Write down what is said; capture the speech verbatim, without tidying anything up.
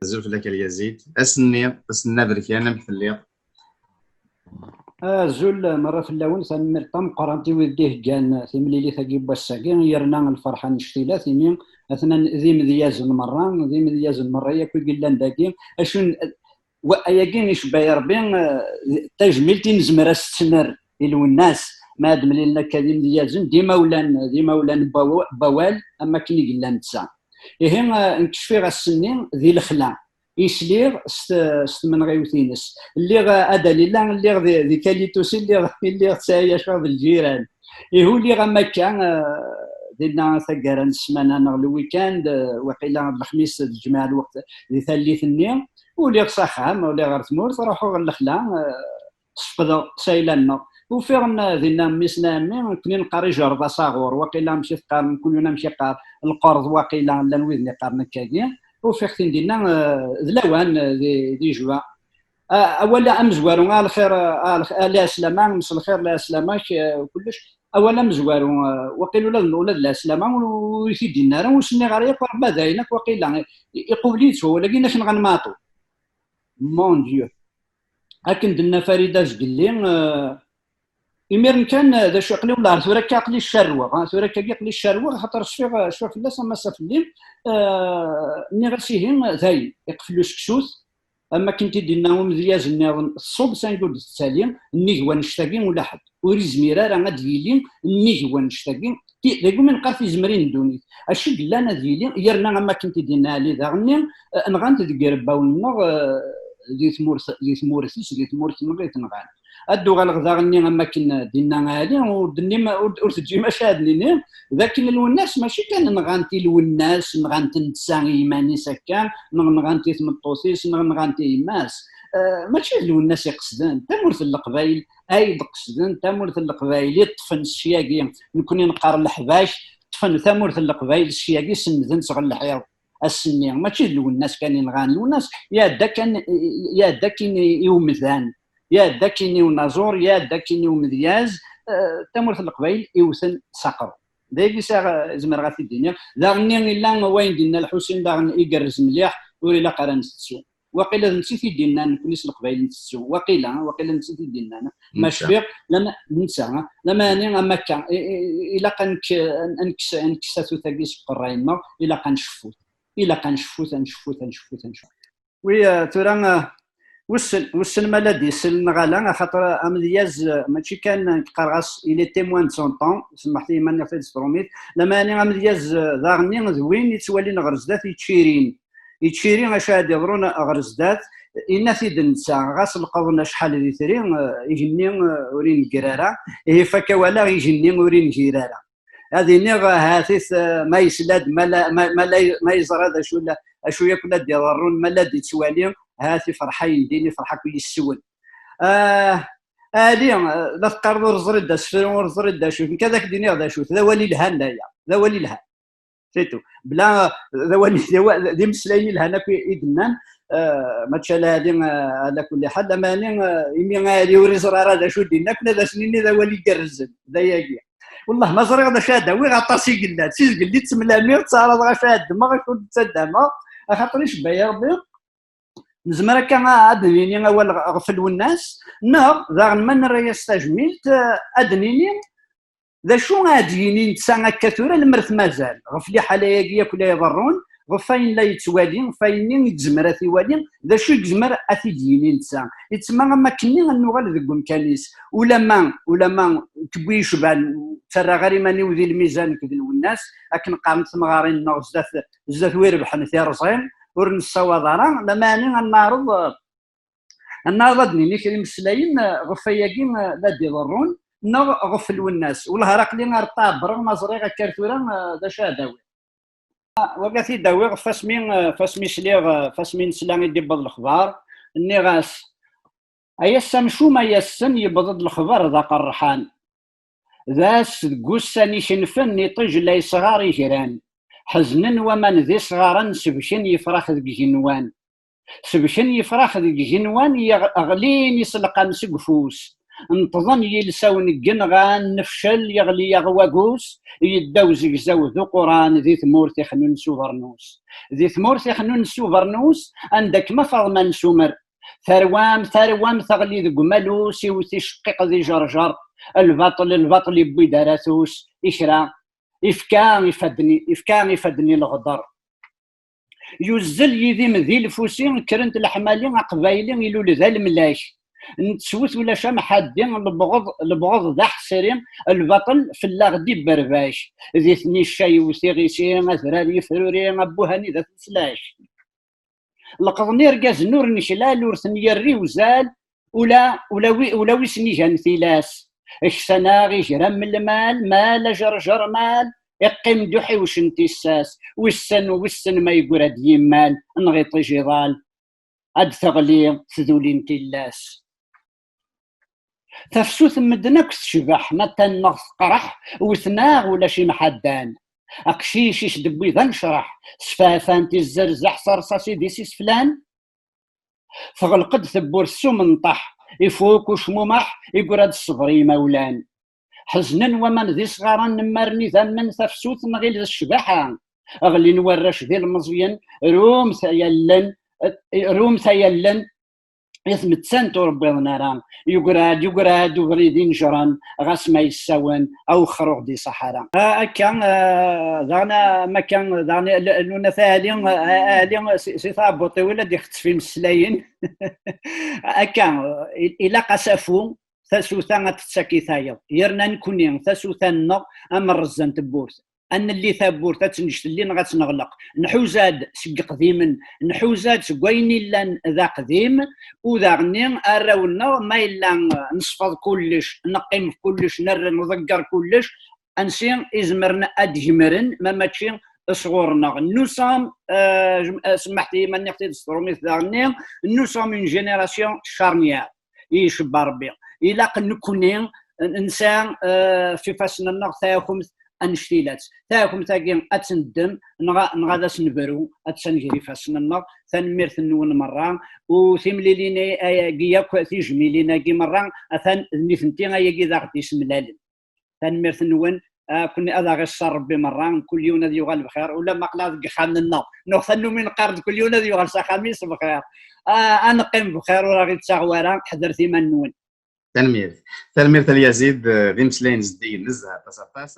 Azul fell-ak a Yazid. Ass-nni, ass-nni aberkan, amek telliḍ? Azul merra fell-awen, tanemmirt tameqqrant i wid d-iheggan timlilit-agi n wass-agi, yerna lferḥ annect-ila tini atnan d imedyazen merra, d imedyazen merra yakk i yellan dagi. Acu n-, wa-, ayagi icebba-yi Rebbi, eh, tajmilt i nezmer ad s-tt-nerr i Lwennas, ma ad mlilen akka d imedyazen, d imawlan, d imawlan n waw-, n wawal, am wakken i yella netta. Ihi, eh, nekk cfiɣ ass-nni di lexla i sliɣ s t-, s tmenɣiwt-ines. Lliɣ, eh, a Dalila, lliɣ di, di Kalitus, lliɣ, lliɣ ttɛiyaceɣ d lǧiran. Ihi uliɣ am akka, eh, dinna taggara n ssmana neɣ le week-end, eh, waqila d lexmis d lǧemɛa lweqt di tallit-nni, uliɣ s axxam, uliɣ ɣer tmurt, ruḥeɣ ɣer lexla, eh, sfeqdeɣ s ayla-nneɣ. Ufiɣ n-, dinna mmi-s n ɛemmi, nekkni neqqar ijerreb asaɣur, waqila amek i teqqarem, kul yiwen amek iqqar, lqerḍ waqila, llan widen iqqaren akkagi. Ufiɣ-t-in dinna, eh, d lawan, eh, di, di juin. Ah, awal amezwaru, ah, lxir, ah, lx-, ah, lɛeslama, mselxir, lɛeslama-k, eh, kullec. Awal amezwaru, eh, waqil ula d, ula d lɛeslama ur, ur i t-id-yenna ara, ur s-nniɣ ara yakk, Rebbi dayen akk waqila, i-, iqubel-iyi-d s wawal-agi, akken nɣan maɛṭu. Mon Dieu. Akken d-tenna Farida Zgelli, eh, imiren kan, eh, d acu, aql-i wellah, tura akka aql-i ccarweɣ, ah, tura akka aql-i ccarweɣ, xaṭer cfiɣ, eh, cfiɣ fell-as, am ass-a fell-i, eh, nniɣ-as ihi, dayen, iqfel useksut, am akken t-id-yenna umedyaz nniḍen, tṣubb sanga ur d-tettali, nnig wannect-agi ula ḥedd. Ur izmir ara ad d-yili nnig wannect-agi. Ti-, dagi umi neqqar tizemrin n ddunit. Acu i yellan ad yili, yerna am akken t-id-yenna Ɛli daɣenni, eh, nɣan-t deg yirebbawen-nneɣ, eh, di tmurt, di tmurt-is, di tmurt-nneɣ i t-nɣan. Ad d-uɣaleɣ daɣenni am akken d-yenna Ɛli, ur d-nnim, ur, ur teǧǧim acu ad d-nini, d akken Lwennas mačči kan nɣan-t i Lwennas, nɣan-t netta i yiman-is akka, neɣ nɣan-t i tmeṭṭut-is, neɣ nɣan-t i yemma-s. Eh, mačči d Lwennas i qesden, tamurt n Leqbayel ay d-qesden, tamurt n Leqbayel i ṭṭfen s yagi, nekkni neqqar leḥbac, ṭṭfen tamurt n Leqbayel s yagi, senneden-tt ɣer lḥiḍ ass-nni. Mačči d Lwennas kan i nɣan, Lwennas iɛedda kan, iɛedda kan i, i umdan, iɛedda kan i unaẓur, iɛedda kan i umedyaz, eh, tamurt n Leqbayel iwten s aqerru. D ayagi sɛiɣ, eh, zemreɣ ad t-id-iniɣ. Daɣenni illa wayen d-inna Lḥusin daɣen igerrez mliḥ, ur ilaq ara ntettu. Waqila d netta i t-id-innan, nekkni s Leqbayel ntettu. Waqila, waqila d netta i t-id-innan. Ma cfiɣ, lama, netta, lama ani am akka, i, i, i, ilaq ad nek-, ad nekkes, ad nekkes tatut-agi seg uqerray-nneɣ, ilaq ad nceffut. Ilaq ad nceffut, ad nceffut, ad nceffut, ad nceffut. Wi, eh, tura, eh, wissen, wissen ma la d-isel neɣ ala, axaṭer amedyaz, eh, mačči kan, eh, qqareɣ-as, il est témoin de son temps, semmeḥt-iyi ma nniɣ-t-id s trumit, lama ani amedyaz, eh, daɣenni d win ittwalin ɣer zdat, ittcirin. Ittciri acu ad d-iḍrun ɣer zdat, inna-t-id netta, ɣas lqeḍen acḥal d itri, eh, igenni, eh, ur inegger ara, ihi fakk awal-a, igenni ur inegir ara. Ad iniɣ, eh, ha-t-it, eh, ma yesla-d, ma la, ma, ma la, ma yeẓra d acu la, acu yakk la d-iḍerrun, ma la d-ittwali, ha-t ifreḥ ayendin, ifreḥ akk yis-wen. Ah, Ali, eh, la teqqareḍ ur ẓrid d asefru, ur ẓrid d acu. Nekk ad ak-d-iniɣ d acu, d awal ilhan aya, d awal ilhan. C'est tout. Bla, d awal, d awa-, d imeslayen ilhan akk i, i d-nnan, eh, mačči ala Ali, eh, ala kulli ḥal, lama ani, eh, imi Ali ur iẓri ara d acu d-inna, akken ad as-nini d awal igerrzen, d ayagi. Wellah ma ẓriɣ d acu ad awiɣ, aṭas i yellan. Si zgelli ttemlamiɣ, ttɛaraḍeɣ acu ad ddmeɣ, acu ur d-ttaddameɣ, axaṭer icebba-yi Rebbi. Nezmer akka ad d-nini awal ɣef Lwennas, neɣ daɣen ma nerra-yas tajmilt, eh, ad d-nini d acu ad d-yini netta akka tura, lemmer t-mazal, ɣef liḥala-agi akk la iḍerrun, ɣef wayen la yettwali, ɣef wayenni i yezmer ad t-iwali, d acu i yezmer ad t-id-yini netta. Yettma am akkenni ad nuɣal deg umkan-is. Ulama, ulama tewwi yecban, ttarraɣ ɣer iman-iw di lmizan nekk d Lwennas, akken qqarent temɣarin-nneɣ zdat, zdat wi rebḥen tirẓi, ur nessawaḍ ara, lameɛni ad neɛreḍ, ad neɛreḍ ad d-nini kra imeslayen, eh, ɣef wayagi, eh, la d-iḍerrun, neɣ ɣef Lwennas. Wellah ar aql-i ar ṭṭaɛebreɣ ma ẓriɣ akka ar tura, eh, d acu ad awiɣ. Waga t-id-awiɣ ɣef wasmi, eh, ɣef wasmi sliɣ, eh, ɣef wasmi nesla i d-iwweḍ lexbar, nniɣ-as, ay ass amcum, ay ass-n yewweḍ-d lexbar d aqerḥan. D ass deg ussan ikenfen, iṭij la yesɣar igran. Ḥeznen waman d isɣaren, sebken yefrax deg igenwan. Sebken yefrax deg igenwan, yeɣ-, ɣlin iselqam seg ufus. Neṭḍen yilsawen n yenɣan, nefcel, yeɣli-yaɣ wagus, yedda uzegzaw d uquran di tmurt ixnun s ubernus. Di tmurt ixnun s ubernus, anda kem a Faḍma n Sumer. Tarwam, tarwam teɣli deg umalus, iwet iceqqiq d ijerjer. Lbaṭel, lbaṭel iwwi-d aratus, i kra. Ifka ifadden, ifka ifadden i leɣder. Yuzzel yidim di lfusi, kkrent leḥmali, aqbayli ilul d almlak. Nettwet ulac amḥaddi, lebɣeḍ, lebɣeḍ d aḥesri, lbaṭel fell-aɣ d-iberbak. Di tnicca yewwet iɣisi, adrar yefruri, abuhani d at leslak. Leqḍen irgazen ur neklal, ur ten-yerri uzal, ula, ula wi, ula wi sen-igan tilas. Ksan-aɣ igram n lmal, mal ajerjer mal, iqqim-d uḥiwec n tissas, wissen, wissen ma yeggra-d yimal, neɣ iṭij iḍal, ad d-teɣli tduli n tillas. Tafsut n medden akk tecbeḥ, ma tanneɣ teqreḥ, wetnaɣ ulac imḥaddan. Aqcic i s-d-wwi d anecreḥ, sfafan tizzerzaḥ s rṣas i d-isisflan. Teɣleq-d tewwurt s umenṭaḥ, ifuk ucmumeḥ, iggra-d ṣṣber i imawlan. Ḥeznen waman d isɣaren, nemmaren idammen, tafsut nɣil d ccbaḥa. Ɣlin warrac d ilmeẓyen, rumt ay allen, rumt ay allen, i tmettant ur wwiḍen ara. Yuggra-d, yuggra-d ubrid inejren, ɣas ma yessawen, awexxer ur ɣ-d-iṣaḥ ara. A-, akka, a, daɣen, a, am akka, daɣen, l-, luna taɛli, a-, aɛli, si, si tɛebbuṭ-iw i la d-ixettef imeslayen. Akka, i-, ilaq asafu, tasuta ad tettak i tayeḍ. Yerna nekni, tasuta-nneɣ, am rrezza n tewwurt. Ad nelli tawwurt, ad tt-nǧtelli neɣ ad tt-neɣleq. Nḥuza-d seg iqdimen, nḥuza-d seg wayen illan d aqdim, u daɣenni arraw-nneɣ, ma yella nesfeḍ kullec, neqqim ɣef kullec, nerra, nḍegger kullec, ansi i zemren ad d-gemren, ma mačči sɣur-neɣ. Nous sommes, euh, jem-, euh, semmaḥt-iyi ma nniɣ-t-id s trumit daɣenni, nous sommes une génération charnière. I icebba Rebbi. Ilaq nekni n-, nesɛa, eh, ɣef ifassen-nneɣ taɛkumt annect-ilat. Taɛkumt-agi ad tt-neddem, neɣ, neɣ ad as-nebru, attan gar ifassen-nneɣ. Tanemmirt-nwen merra. U timlilin-agi yakk, tijmilin-agi merra, atan d nitenti ayagi d aɣ-d-isemlalen. Tanemmirt-nwen, a, kunni ad aɣ-iṣṣer Rebbi merra, mkul yiwen ad yuɣal bxir, ulamma aql-aɣ deg yexxamen-nneɣ. Nuɣ tannumi neqqar-d kul yiwen ad yuɣal s axxam-is bxir. A, a neqqim bxir, ur aɣ-ittaɣ wara, ḥedret iman-nwen. Tanemmirt. Tanemmirt a Lyazid, eh, d imeslayen zeddigen nezzeh aṭas aṭas.